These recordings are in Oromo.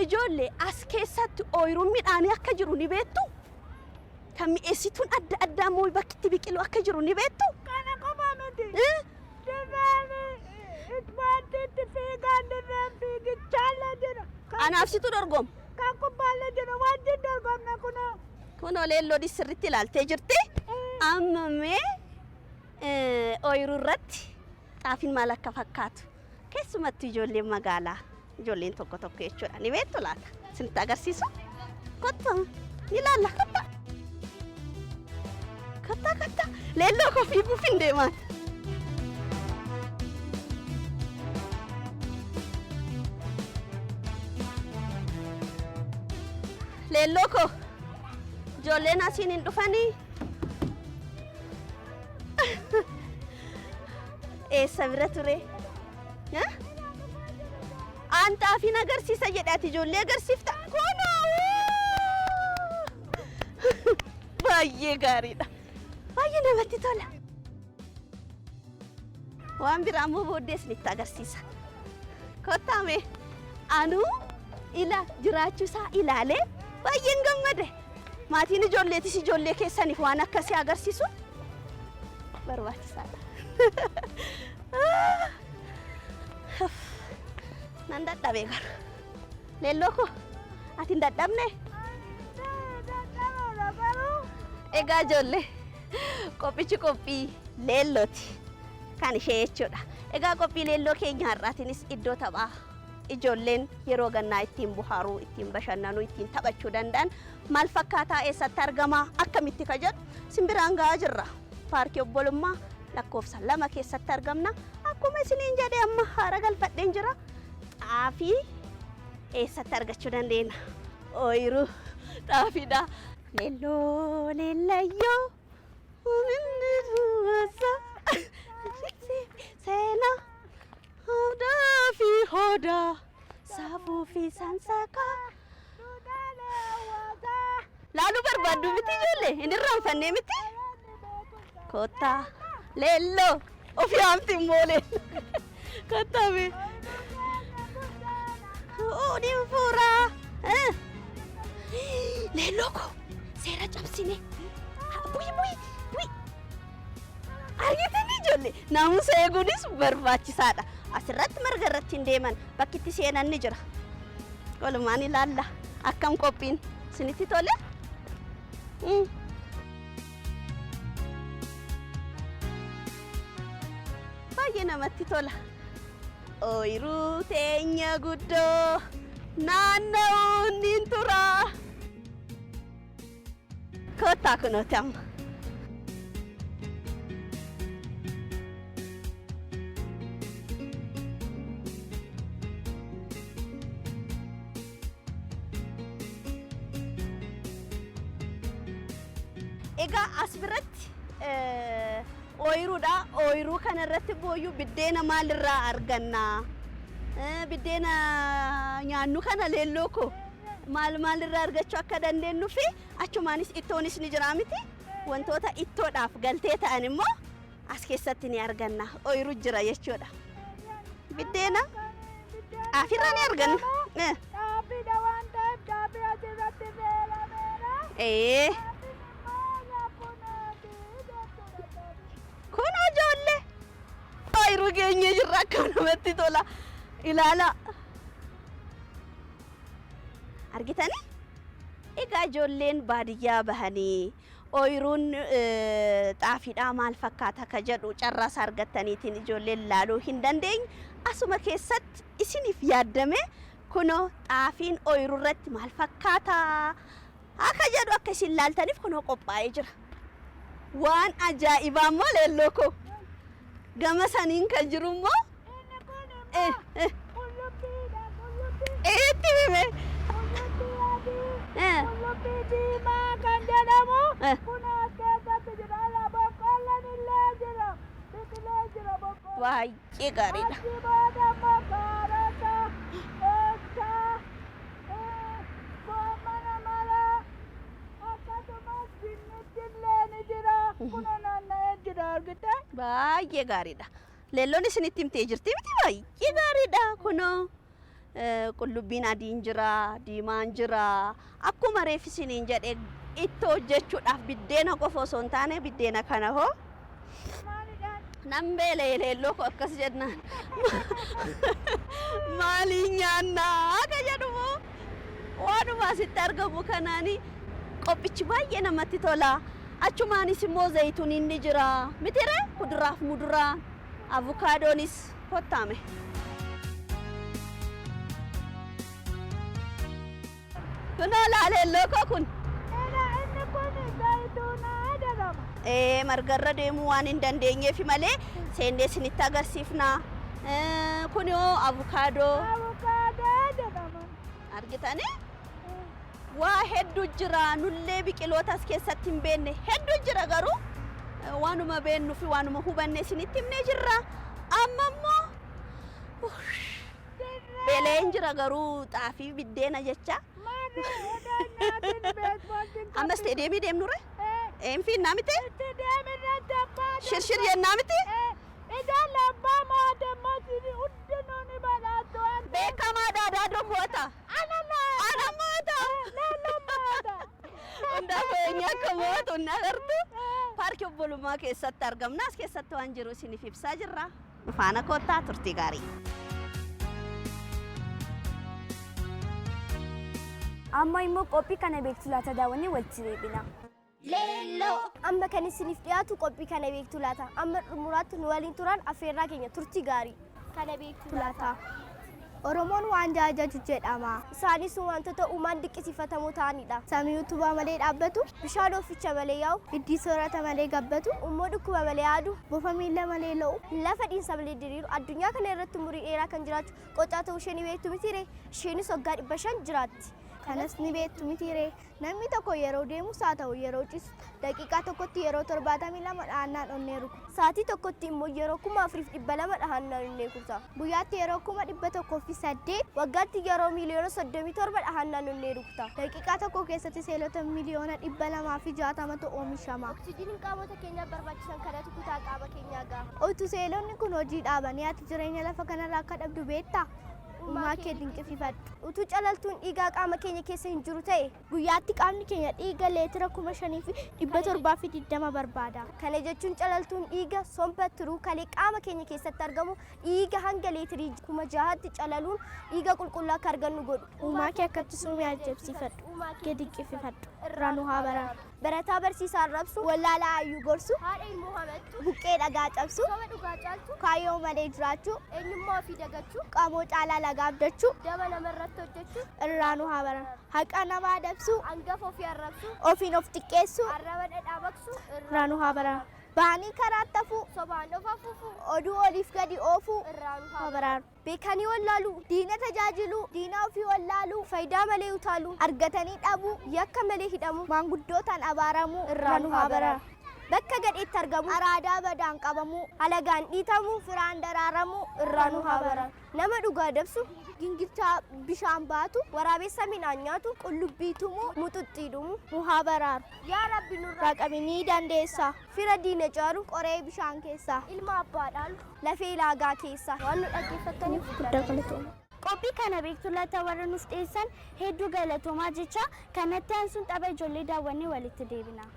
Ijoollee as keessatti ooyiruun midhaanii akka jiru ni beektu? Kan mi'eessituun adda addaa immoo bakki itti biqilu akka jiru ni beektu? Kana qofa miti. Eh? Dirreen ispoortiitti fiigan dirreen fiigichaallee jira. Kan Anaaf situ dorgoma. Kan kubbaallee jira wajjin dorgomna kunoo. Kunoo leelloodis sirriitti ilaaltee jirti. Amma mee ooyiruu irratti xaafiin maal akka fakkaatu keessumattuu ijoolleen magaalaa ijoolleen tokko tokko jechuudha ni beektu laata isinitti agarsiisu kottu ni ilaalla kottaa kottaa kottaa leelloo koo fiiguuf hin deemaan. Leelloo koo ijoolleen asiin hin dhufanii. Eessa bira ture? Aan xaafiin agarsiisa jedhe ati ijoollee agarsiifta. Kunoo! Baay'ee gaariidha. Baay'ee namatti tola. Waan biraa immoo booddee isinitti agarsiisa. Kottaa mee anuu ila jiraachuu isaa ilaalee baay'een gammade. Maatiin ijoolleetis ijoollee keessaniif waan akkasii agarsiisuun barbaachisaadha. Nan dadhabe garuu. Leelloo koo ati hin dadhabne? Egaa ijoollee qophichi qophii leellooti kan ishee jechuudha. Egaa qophii leelloo keenya har'aatiinis iddoo taphaa ijoolleen yeroo gannaa ittiin bohaaruu, ittiin bashannanuu, ittiin taphachuu danda'an maal fakkaataa eessatti argamaa akkamitti ka jedhu simbiraan ga'aa jirra. Paarkii obbolummaa lakkoofsa 2 keessatti argamna. Akkuma isiniin jedhe amma haara galfadheen jira. Xaafii eessatti argachuu dandeenya? Ooyiruu xaafiidha. Leelloo leellayyoo seenaa hoodaa fi hoodaa saafuu fi sansakaa. Laaluu barbaaddu miti ijoollee hin irraanfannee miti. Kottaa leelloo of yaamti immoo leelloo. Kottaa mee. Uudhiin fuuraa. Leelloo koo seera cabsine. Bu'i bu'i bu'i. Argitanii ijoollee naamusa eeguunis barbaachisaadha. Asirratti marga irratti hin deeman bakki itti seenan ni jira. Walumaan ilaalla. Akkam qophiin isinitti tole? Baay'ee namatti tola. Ooyiruu teenya guddoo naanna'uun niin tura. Kottaa kunooti amma. Egaa as biratti ooyiruudha. Ooyiruu kana irratti booyyuu biddeena maalirraa arganna? Biddeena nyaannu kana leelloo koo maal maalirraa argachuu akka dandeenyu fi achumaanis ittoonis ni jira miti. Wantoota ittoodhaaf galtee ta'an immoo as keessatti ni arganna. Ooyiruu jira jechuudha. Biddeena xaafiirraa ni arganna. Xaafiidha waan ta'eef xaafii asirratti fe'ameera. Xaafiin immoo laafunaati jechuudha. Kun ijoollee ooyiruu geenyee jirra akkam namatti tola. Ilaalaa. Argitanii? Egaa ijoolleen baadiyyaa bahanii ooyiruun xaafiidhaa maal fakkaata ka jedhu carraas argattaniitiin ijoolleen laaluu hin dandeenye asuma keessatti isiniif yaaddame kunoo xaafiin ooyiruu irratti maal fakkaata akka jedhu akka isin laaltaniif kunoo qophaa'ee jira. Waan ajaa'ibaa immoo leelloo koo gama saniin kan jiru immoo Inni kun immoo qullubbiidha qullubbii. Itti hime. Qullubbii adii, qullubbii diimaa kan jedhamu kun as keessatti jira. Ala boqqolloon illee jira. Biqilee jira boqqolloon. Baay'ee gaariidha. Achi booda immoo kaarota, qoostaa, goommana maraa akkasumas dinnichi illee ni jira. Kunoo naanna'ee jira argitee? Baay'ee gaariidha. Leelloon isinitti himtee jirti miti baay'ee gaariidha kunoo. Qullubbiin adiin jira, diimaan jira. Akkuma reef isiniin jedhe ittoo hojjechuudhaaf biddeena qofa osoo hin taane biddeena kana hoo nan beela'e leelloo koo akkas jennaan maaliin nyaannaa ka jedhumoo waanuma asitti argamu kanaani qophichi baay'ee namatti tola. Achumaanis immoo zayituuniin ni jira. Mitire kuduraaf muduraa avukaadoonis kottaame. Kunoo laaleelloo koo kun. Inni kun zayituunaa jedhama. Margarra deemuu waan hin dandeenyeef malee seennee isinitti agarsiifna. Kun yoo avukaadoo. Avukaadoo jedhama. Argitanii? Waa hedduu jira, nullee biqiloota as keessatti hin beekne hedduu jira, garuu waanuma beennuu fi waanuma hubanne isinitti himnee jirra. Amma immoo beela'een jira, garuu xaafii biddeena jecha. Maali odoo nyaatin beesbooltiin. Amma isteediyeemii deemnure? Een fiinnaa miti? Isteediyeemii abbaa. Shirshir jennaa miti? Ijaan abbaa mootummaa hundinuu ni badhaatu. Beekamaa daadaa moota. Ana. Ana moota. Leelloo moota. Hundaafuu eenyu akka mootu hin agartu. Paarkii obbolummaa keessatti argamna. As keessatti waan jiru isiniif ibsaa jirra. Faana koottaa, turtii gaarii. Amma immoo qophii kana beektu laata daawwannee walitti deebina. Leelloo. Amma kan isiniif dhiyaatu qophii kana beektu laata. Amma xumuraatti nu waliin turan affeerraa keenya, turtii gaarii. Kana beektu laata. Oromoon waan jaajaju jedhama. Isaanis wantoota uumaan dinqisiifatamoo ta'anidha. Samii utubaa malee dhaabbatu, Bishaan oficha malee yaa'u, hiddii soorata malee gabbatu, Ummoo dhukkuba malee yaadu, bofa miila malee lo'u, lafa dhiinsa malee diriiru, addunyaa kana irratti umurii dheeraa kan jiraatu qocaa ta'uu ishee ni beektu mitiire? Isheenis waggaa 500 jiraatti. Kanas ni beektu mitiire? Namni tokko yeroo deemus haa ta'u yeroo ciisu daqiiqaa tokkotti yeroo 72 dhahannaan onnee rukuta. Sa'aatii tokkotti immoo yeroo 4200 dhahannaan onnee kuta. Guyyaatti yeroo 108,000. Waggaatti yeroo 37 miliyoona dhahannaan onnee rukuta. Daqiiqaa tokko keessatti seelota 260 miiliyoonatu oomishama. Oksijiiniin qaamota keenyaaf barbaachisan kanatu kutaa qaama keenyaa gaha. Utuu seelonni kun hojii dhaabanii ati jireenya lafa kanarraa akka dhabdu beektaa? Uumaa kee dinqisiifadhu. Utuu calaltuun dhiigaa qaama keenya keessa hin jiru ta'e, Guyyaatti qaamni keenya dhiiga leetira 5720 barbaada. Kana jechuun calaltuun dhiiga somba tiruu kalee qaama keenya keessatti argamu dhiiga hanga leetirii 6000tti calaluun dhiiga qulqulluu akka argannu godhu. Uumaa kee akkatti suumii ajaa'ibsiifadhu. Kee dinqisiifadhu. Irraa nu haa baraaru. Barataa barsiisaa arrabsu, Wallaalaa hayyuu gorsu. Haadha ilmoo hamattu, Buqqee dhagaa cabsu. Soba dhugaa caalchu, Kaayyoo malee jiraachuu. Eenyummaa ofii dagachuu, Qamoo caalaa lagaa abdachuu. Daba namarratti hojjechuu, Irraa nu haa baraaru. Haqa namaa dabsuu. Hangafa ofii arrabsuu, Ofiin of xiqqeessuu. Arraba dhadhaa baqsuu, Irraa nu haa baraaru. Ba'anii karaa hafuu. Sobaan of afuufuu, Oduu oliif gadi oofuu. Irraa nu Haa haa baraaru. Beekanii wallaaluu, Diina tajaajiluu. Diina ofii wallaaluu. Faayidaa malee utaaluu, Argatanii dhabuu. Yakka malee hidhamuu, Maanguddootaan abaaramuu. Irraa nu haa baraaru. Bakka gadheetti argamu, Araadaa badaan qabamuu. Halagaan dhiitamuu, Firaan daraaramuu. Irraa nu haa baraaru. Nama dhugaa dabsu, Gingilchaa bishaan baatu. Waraabessa midhaan nyaatu, Qullubbii tumuu. Muxuxxii dhumuu, Nu haa baraaru. Yaa Rabbi nurraa Raqabi ni dandeessa. Fira diina caalu, Qoree bishaan keessaa. Ilma abbaa dhaalu, lafee laagaa keessa. Waan nu dhaggeeffattaniif Guddaa galatooma. Qophii kana beektu laata warra nuuf dhiyeessan hedduu galatoomaa jecha, kanatti aansuun tapha ijoollee daawwannee walitti deebina.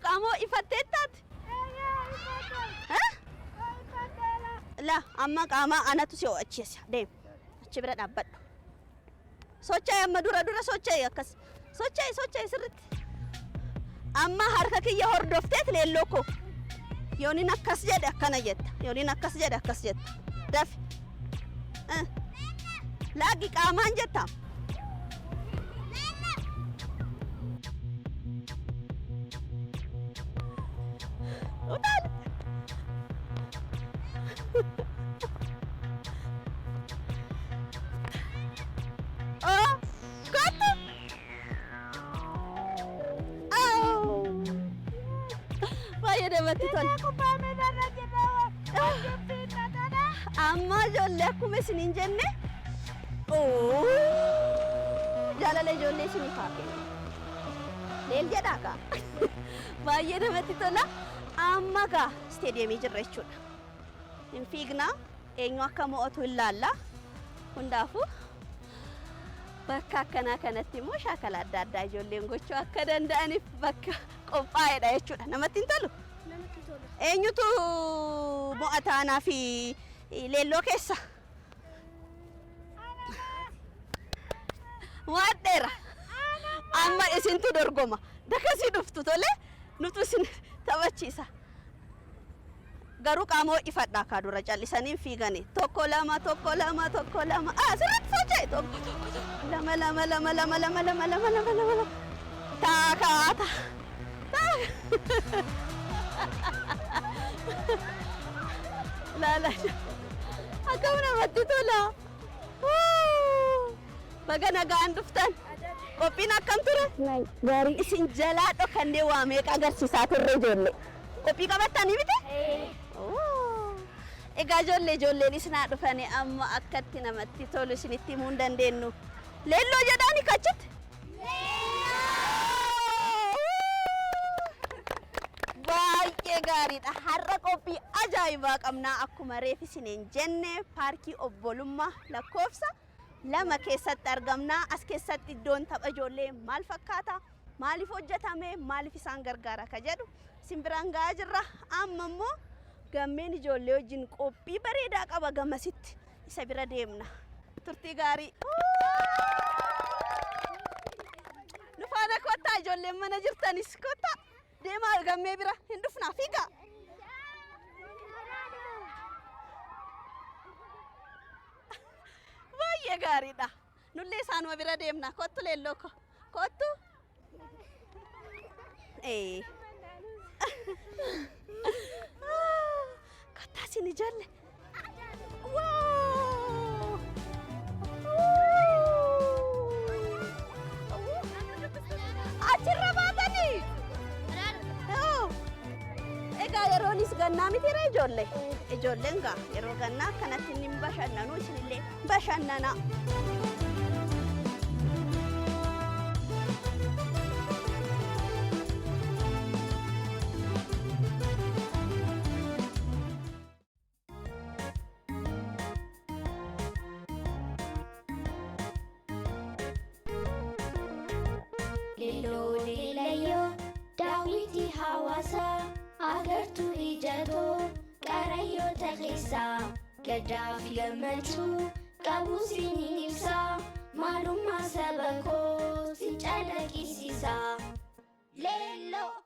Qaamoo ifatteettaati? La amma qaama anatu si ho'achiisa. Deem. Achi bira dhaabbadhu. Socho'i amma dura dura socho'i akkas. Socho'i socho'i sirriitti. Amma harka kiyya hordofteet leelloo koo. Yooniin akkas jedhe akkana jetta. Yooniin akkas jedhe akkas jetta. Dafi. Laaqi qaamaan jetta. Utaali. Oh, kottu. Oh. Baay'ee namatti tola. Amma ijoollee akkuma isiniin jenne jaalala ijoollee isiniif haa kennu. Leel jedhaa kaa. Baay'ee namatti tola. Amma gaa isteediyeemii jirra jechuudha. Hin fiignaa eenyu akka mo'atu hin laalla. Hundaafuu bakka akkanaa kanatti immoo shaakala adda addaa ijoolleen gochuu akka danda'aniif bakka qophaa'edha jechuudha. Namatti hin tolu? Namatti tola. Eenyutu mo'ata anaa fi leelloo keessa? Mo'adheera. Amma isintu dorgoma. Dakasii dhuftu tole nutu isin taphachiisa. Garuu qaama ho'ifadhaa kaa dura callisanii hin fiigani. Tokko lama tokko lama tokko lama. Ah sirriitti socho'e. Tokko tokko tokko lama lama lama lama lama lama lama lama lama lama. Taakaa taa. Taa. Laala. Akkam namatti tola. Baga nagaan dhuftan. Qophiin akkam ture? Gaarii. Isin jalaa dhokannee waa meeqa agarsiisaa turre ijoollee. Qophii qabattanii miti? Egaa ijoollee ijoolleen isinaa dhufanii amma akkatti namatti tolu isinitti himuu hin dandeenyu. Leelloo jedhaani kachitti? Baay'ee gaariidha. Har'a qophii ajaa'ibaa qabnaa akkuma reef isiniin jenne paarkii obbolummaa lakkoofsa 2 keessatti argamnaa. As keessatti iddoon tapha ijoollee maal fakkaata? Maaliif hojjetame? Maaliif isaan gargaara? Ka jedhu isin biraan ga'aa jirra. Amma immoo gammeen ijoollee wajjin qophii bareedaa qaba gamasitti isa bira deemna. Turtii gaarii. Nu faana kottaa ijoolleen mana jirtanis kottaa deemaa gammee bira hin dhufnaa fiigaa. Baay'ee gaariidha. Nullee isaanuma bira deemna. Kottu leelloo ko. Kottu. Ee. Kottaa isin ijoollee. Wow! Achirra baatanii? Oo. Egaa yeroonis gannaa mitiira ijoollee? Ijoolleen gaa yeroo gannaa akkanatti inni bashannanu isinillee bashannanaa. Leelloo leellayyoo daawwitii hawaasaa agartuu ijatoo qarayyoota keessaa gaddaa fi gammachuu qabu siniin ibsaa maalummaa saba koo si calaqqisiisa. Leelloo.